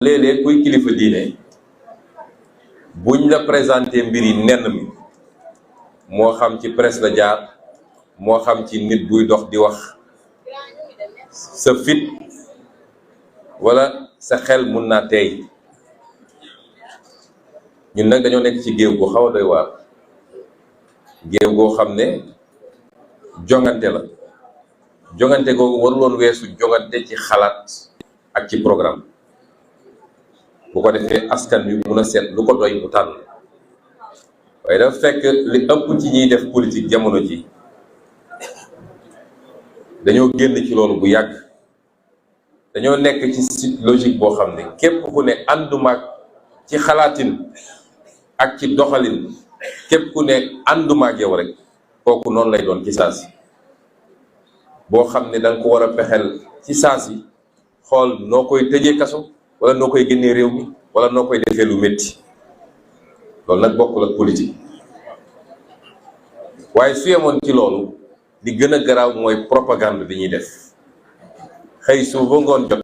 léeg-léeg kuy kilifa diine buñ la présenté mbir yi nenn mi moo xam ci presse la jaar moo xam ci nit buy dox di wax sa fit wala sa xel mun naa teey. ñun nag dañoo nekk ci géew gu xaw a doy waar, géew goo xam ne jongante la. jongante googu waruloon weesu jongante ci xalaat ak ci programme, bu ko defee askan wi mun a seet lu ko doy mu tànn. waaye dafa fekk li ëpp ci ñiy def politique jamono ji dañoo génn ci loolu bu yàgg. dañoo nekk ci logique boo xam ne képp ku ne àndumaak ci xalaatin ak ci doxalin, képp ku ne àndumaak yow rek kooku noonu lay doon ci saasi, boo xam ne da nga ko war a pexeel ci saasi xool noo koy tëjee kaso wala noo koy génnee réew mi wala noo koy defee lu métti. loolu nag bokkul ak politique. waaye su yemoon ci loolu li gën a garaaw mooy propagande bi ñuy def. xëy su ba ngoon jot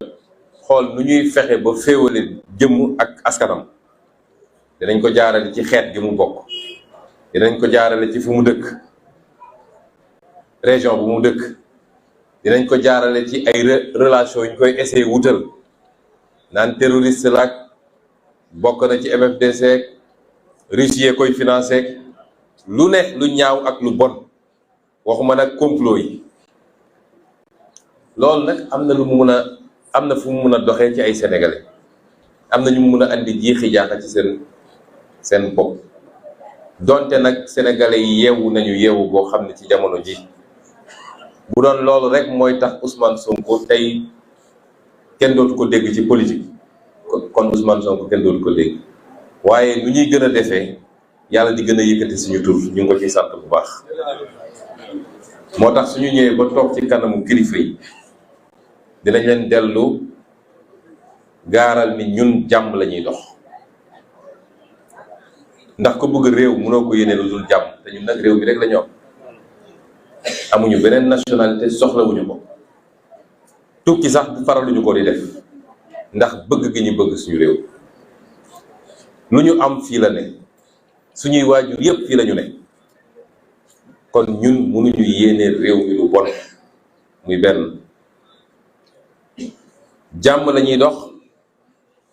xool nu ñuy fexe ba féewale jëmm ak askanam. dinañ ko jaarale ci xeet gi mu bokk, dinañ ko jaarale ci fu mu dëkk, région bu mu dëkk, dinañ ko jaarale ci ay relation yu ñu koy essayer wutal naan terroriste laak bokk na ci MFDC, Russie koy financé, lu ne lu ñaaw ak lu bon, waxuma nag complot yi. loolu nag am na lu mu mun a am na fu mu mun a doxee ci ay sénégalais, am na ñu mu mun a andi jiixi jaaxa ci seen bopp. donte nag sénégalais yi yeewu nañu yeewu boo xam ne ci jamono ji bu doon loolu rek mooy tax Ousmane Sonko tey kenn dootu ko dégg ci politique, kon Ousmane Sonko kenn dootu ko dégg. waaye nu ñuy gën a defee yàlla di gën a yëkkati suñu tur, ñu ngi ko ciy sant bu baax. moo tax suñu ñëwee ba toog ci kanamu kilifa yi dinañ leen dellu gaaral ni ñun jàmm la ñuy dox. ndax ko bëgg réew mënoo ko yéene lu dul jàmm, te ñun nag réew mi rek la ñu am. amuñu beneen nationalité, soxlawuñu ko. tukki sax faraluñu ko di def ndax bëgg gi ñu bëgg suñu réew. lu ñu am fii la ne, suñuy waajur yépp fii la ñu ne. kon ñun mënuñu yéene réew mi lu bon. muy benn. jàmm la ñuy dox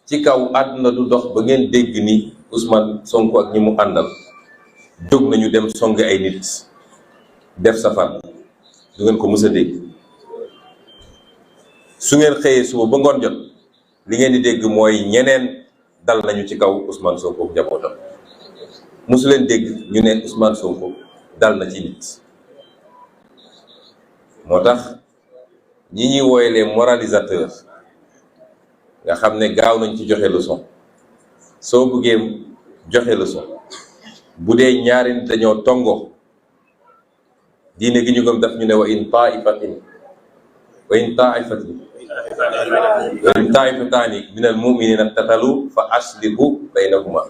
ci kaw àdduna du dox ba ngeen dégg ni Ousmane Sonko ak ñi mu àndal jóg nañu dem song ay nit def safar. du ngeen ko mës a dégg. su ngeen xëyee suba ba ngoon jot li ngeen di dégg mooy ñeneen dal nañu ci kaw Ousmane Sonko ak njabootam. mosu leen dégg ñu ne Ousmane Sonko dal na ci nit. moo tax ñi ñuy wooye les moralisateurs nga xam ne gaaw nañ ci joxe leçon, soo bëggee joxe leçon bu dee ñaari nit dañoo tongo, diine gi ñu gëm daf ñu ne wa in taifataani min al muminina tatalu fa aslihu baynahuma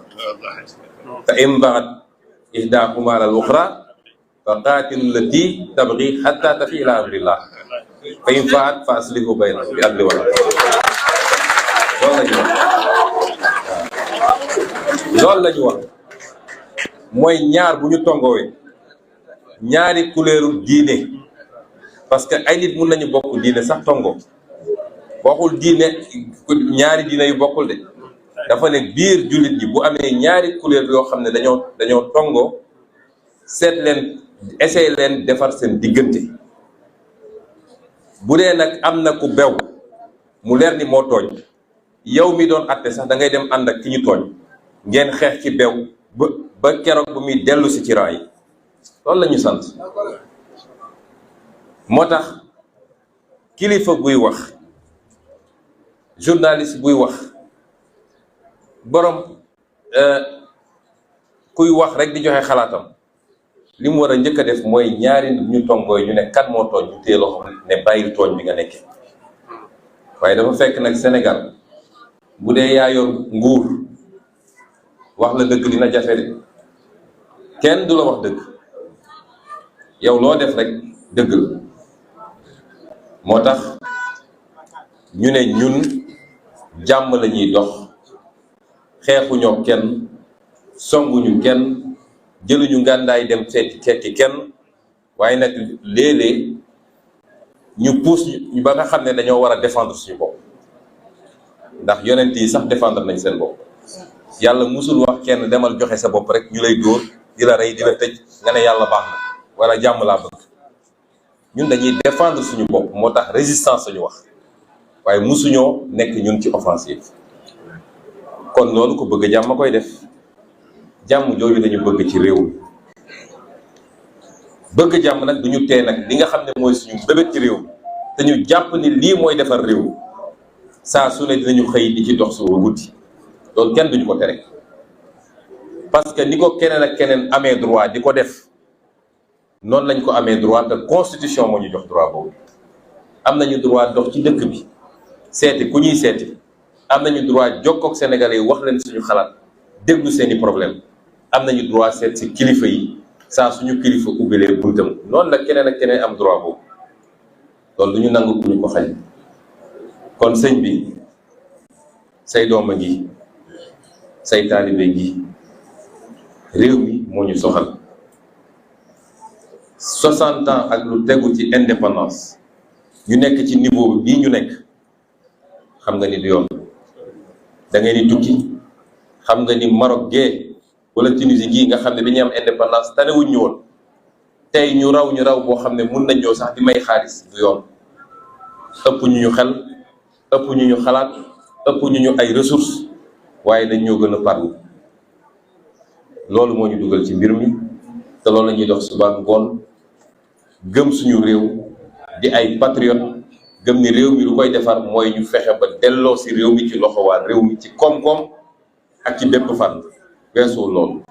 fa in baghat ihdahuma ala al ukhra fa qatilu allati tabghi hatta tafi ila amrillah fa in faat fa aslihu baynahuma bi adli wala. loolu la ñu wax mooy ñaar bu ñu tongoowee ñaari couleur diine, parce que ay nit mun nañu bokk diine sax tongo. waxul diine ñaari diine yu bokkul de, dafa ne biir jullit ñi bu amee ñaari couleur yoo xam ne dañoo tongo, seet leen essayer leen defar seen diggante. bu dee nag am na ku bew mu leer ni moo tooñ, yow mi doon atte sax da ngay dem ànd ak ki ñu tooñ, ngeen xeex ci bew ba keroog bu muy dellu si ci rang yi. loolu la ñu sant. moo tax kilifa buy wax, journaliste buy wax, borom kuy wax rek di joxe xalaatam, li mu war a njëkk a def mooy ñaari nit ñu tongooy ñu ne kan moo tooñ, ñu téye loxo ne bàyyil tooñ bi nga nekkee. waaye dafa fekk nag Sénégal bu dee yaa yor nguur, wax la dëgg dina jafe de. kenn du la wax dëgg, yow loo def rek dëgg la. moo tax ñu ne ñun jàmm la ñuy dox xeexuñoo kenn songuñu kenn jëluñu ngàndaay dem fekki kenn waaye nag léeg-léeg ñu pousse ñu ba nga xam ne dañoo war a défendre suñu bopp ndax yonent yi sax défendre nañ seen bopp yàlla musul wax kenn demal joxe sa bopp rek ñu lay dóor di la rey di la tëj nga ne yàlla baax na wala jàmm laa bëgg ñun dañuy défendre suñu bopp moo tax résistance suñu wax waaye musuñoo nekk ñun ci offensive kon loolu ko bëgg jàmm koy def jàmm jooju dañu bëgg ci réew mi bëgg jàmm nag duñu tee nag li nga xam ne mooy suñu bébét ci réew mi te ñu jàpp ni lii mooy defar réew saa su ne dinañu xëy di ci dox suba guddi loolu kenn duñu ko tere parce que ni ko keneen ak keneen amee droit di ko def noonu lañ ko amee droit te constitution moo ñu jox droit boobu am nañu droit dox ci dëkk bi seeti ku ñuy seeti am nañu droit jokkook sénégalais yi wax leen suñu xalaat déglu seeni problème am nañu droit seet si kilifa yi saa suñu kilifa ubbilee buntam noonu la keneen ak keneen am droit boobu loolu du ñu nangu ku ñu ko xañ kon sëñ bi say dooma ngi say taalibe ngi réew mi moo ñu soxal 60 ans ak lu tegu ci indépendance ñu nekk ci niveau bii ñu nekk xam nga ni du yoon da ngay ni tukki xam nga ni Maroc gee wala Tunisie gii nga xam ne dañuy am indépendance tanewuñ ñu woon tey ñu raw boo xam ne mun nañ ñoo sax di may xaalis du yoon ëpp ñu xel ëpp ñu xalaat ëpp ñu ay ressources waaye dañ ñoo gën a parlu loolu moo ñu dugal ci mbir mi te loolu la ñuy dox suba ngoon gëm suñu réew di ay patriote gëm ni réew mi lu koy defar mooy ñu fexe ba delloo si réew mi ci loxo waa réew mi ci koom-koom ak ci bépp fànn weesu loolu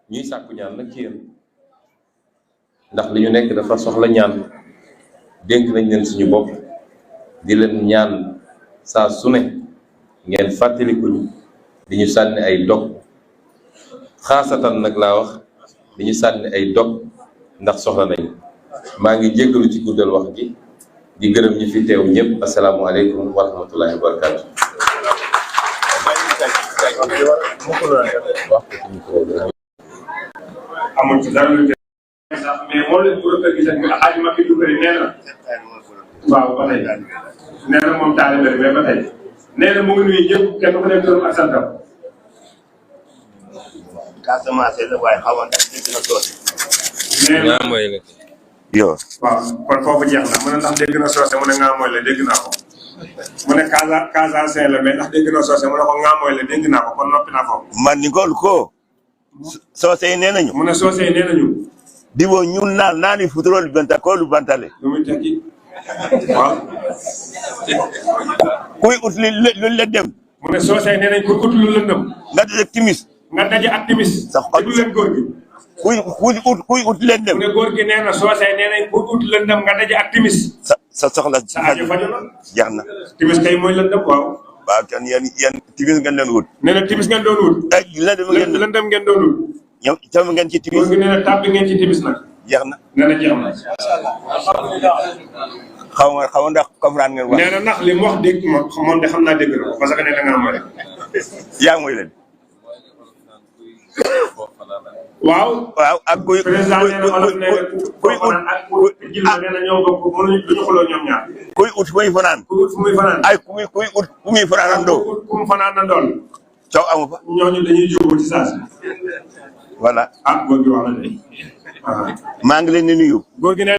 ñuy sàkku ñaan nag ci yéen ndax li ñu nekk dafa soxla ñaan dénk nañ leen suñu bopp di leen ñaan saa su ne ngeen fàttalikuñu di ñu sànni ay dog xaasatan nag laa wax di ñu sànni ay dog ndax soxla nañ maa ngi jéggalu ci guddal wax gi di gërëm ñi fi teew ñëpp asalaamualeykum wa rahmatullahi wa barakatu amul ci dara lu sax mais moo leen pour que gis nga Alaaji Macky Doumbouya nee na waaw ba tey nee na moom taalibe mais ba tey nee na mu ngi nuyu ñëpp kenn ku nekk turam ak santam. Casamance la waaye xaw ma ndax dégg na soose. nee na yow. waaw kon foofu jeex na mu ne ndax dégg na soose mu ne ngaa mooy la dégg naa ko mu ne Casamance la mais ndax dégg na soose mu ne ko ngaa mooy la dégg naa ko kon noppi naa ko. man ni ko soose yi nee nañu. mu ne soose yi nee nañu. diwo ñun naani futurol banta ko lu bantale. lu muy tekki waaw. kuy ut lu leen dem. mu ne soose yi nee nañ ko ut lu lëndëm. nga daje timis. nga daje ak timis. sa xol du leen góor gi. kuy ut leen dem. mu ne góor gi nee na soose yi nee nañ ko ut lëndëm nga daje ak timis. sa soxla. sa aajo faju na. jeex na. timis kay mooy lëndëm waaw. waaw kon yéen timis ngeen leen wut. nee na timis ngeen doon wut. lëndëm ngeen doon wut. ñoom itam ngeen ci timis. góor gi nee na tàbbi ngeen ci timis nag. jeex na. nee na jeex na. xaw ma ndax comprendre ngeen wax. nee na ndax li mu wax dégg moom de xam naa dégg na ko parce que nee na nga am rek. yaa mooy leen. waaw. waaw ak kuy. président nee na olof nee na kuy ut ak kuy jil nee na ñoo bokk mënuñu duñu xuloo ñoom ñaar. kuy ut fu muy fanaan. kuy ut fu muy fanaan. ay kuy ut fu muy fanaan andoo. kuy ut fu mu fanaan na doon. coow amu fa. ñooñu dañuy jógoo ci saa si. voilà. ah góor gi wax na de. maa ngi leen di nuyu. góor gi nee